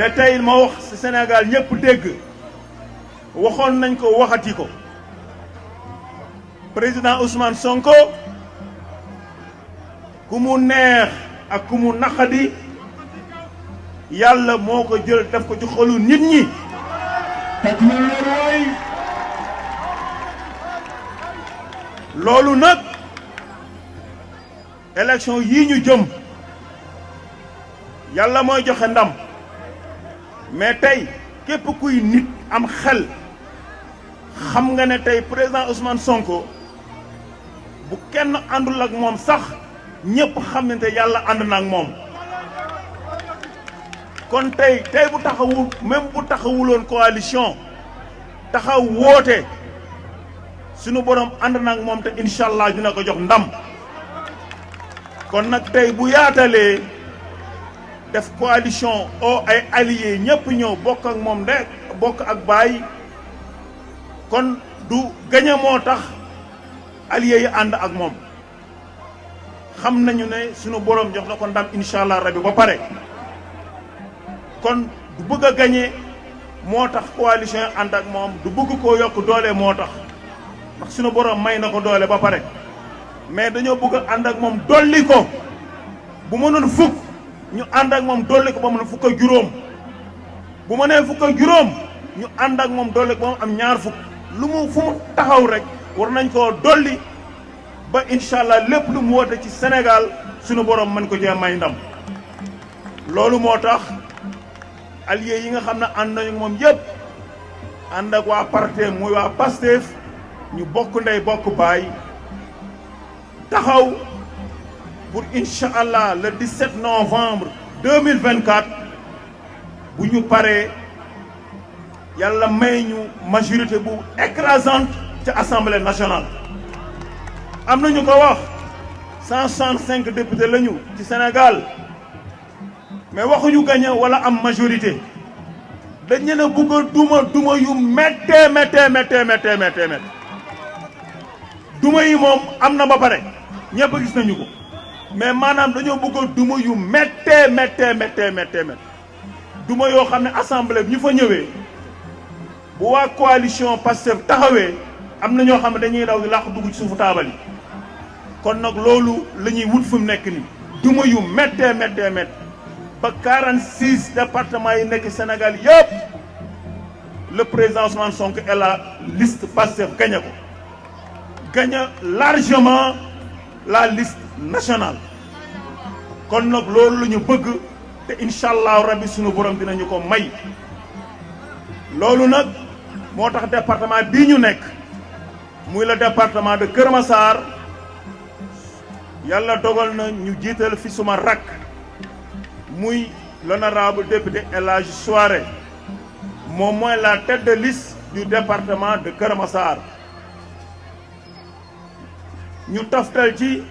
te tey ma wax ci Sénégal ñëpp dégg waxoon nañ ko waxati ko président Ousmane Sonko ku mu neex ak ku mu naqadi yàlla moo ko jël def ko ci xolu nit ñi. loolu nag élection yii ñu jëm yàlla mooy joxe ndam mais tey képp kuy nit am xel xam nga ne tey président Ousmane Sonko bu kenn àndul ak moom sax ñëpp xam ne te yàlla ànd na ak moom kon tey bu taxawul même bu taxawuloon coalition taxaw woote sunu borom ànd na ak moom te incha allah dina ko jox ndam kon nag tey bu yaatalee def coalition o ay alliés ñëpp ñëw bokk ak moom de bokk ak baay kon du gañe moo tax alliés yi ànd ak moom xam nañu ne sunu borom jox na ko ndam incha allah rabi ba pare kon du bëgg a gañe moo tax coalition yi ànd ak moom du bëgg koo yokk doole moo tax ndax sunu borom may na ko doole ba pare mais dañoo bëgg a ànd ak moom dolli ko bu mënoon fukk ñu ànd ak moom dolli ko ba mu fukk ak juróom bu ma nee fukk ak juróom ñu ànd ak moom dolli ko ba mu am ñaar fukk lu mu fu mu taxaw rek war nañ koo dolli ba incha allah lépp lu mu woote ci Sénégal sunu borom mën ko cee may ndam loolu moo tax alliés yi nga xam ne ànd nañu moom yëpp ànd ak waa parti muy waa Pastef ñu bokk ndey bokk baay taxaw pour incha allah le 17 novembre 2024 bu ñu paree yàlla may ñu majorité bu écrasante ci assemblée nationale. am na ñu ko wax 165 députés lañu ci Sénégal mais waxuñu gagné wala am majorité dañ leen a bëgg a duma yu méttee duma yi moom am na ba pare ñëpp gis nañu ko. mais maanaam dañoo bëgg duma yu méttee duma yoo xam ne assemblée bi ñu fa ñëwee bu waa coalition Pastef taxawee am na ñoo xam ne dañuy daw di làq dugg ci suufu taabal yi kon nag loolu la ñuy wut fu mu nekk nii duma yu méttee ba 46 départements yi nekk Sénégal yëpp le président Ousmane Sonko et la liste Pastef gagné ko gagné largement la liste nationale kon nag loolu la ñu bëgg te incha allah rabbi sunu borom dinañu ko may loolu nag moo tax département bii ñu nekk muy le département de Kër Massar yàlla dogal na ñu jiital fi suma rakk muy l'honorable député El Hadji Souaré moom mooy la tête de liste du département de Kër Massar ñu taftal ci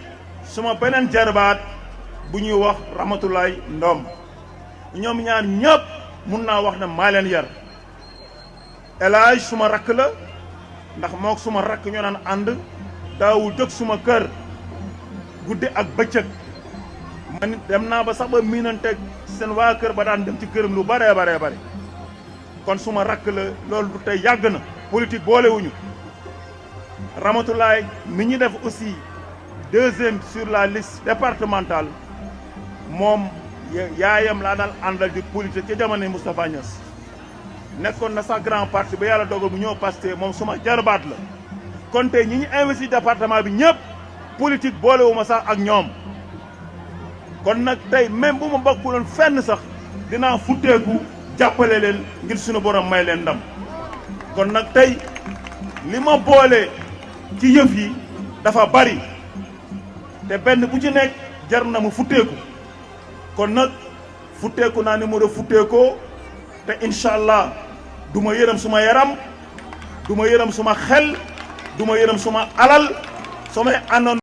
suma beneen jarbaat bu ñuy wax Ramatoulaye Ndom ñoom ñaar ñëpp mun naa wax ne maa leen yar El Hadj suma rakk la ndax mook suma rakk ñoo naan ànd daawu jóg suma kër guddi ak bëccëg man dem naa ba sax ba miinanteeg seen waa kër ba daan dem ci këram lu bare kon suma rakk la loolu du tey yàgg na politique boolewuñu Ramatoulaye mi ñu def aussi deuxième sur la liste départementale moom yaayam laa daan àndal di politique ca jamono Moustapha Niasse nekkoon na sax grand parti ba yàlla dogal bu ñëw Pastef moom suma jarbaat la kon tey ñi ñu investi département bi ñëpp politique boolewuma sax ak ñoom kon nag tey même bu ma bokkuloon fenn sax dinaa futteeku jàppale leen ngir suñu borom may leen ndam kon nag tey li ma boole ci yëf yi dafa bari te benn bu ci nekk jar na mu futteeku kon nag futteeku naa ni mu doon futteekoo te incha allah du ma yërëm suma yaram du ma yërëm suma xel du ma yërëm suma alal samay àndoon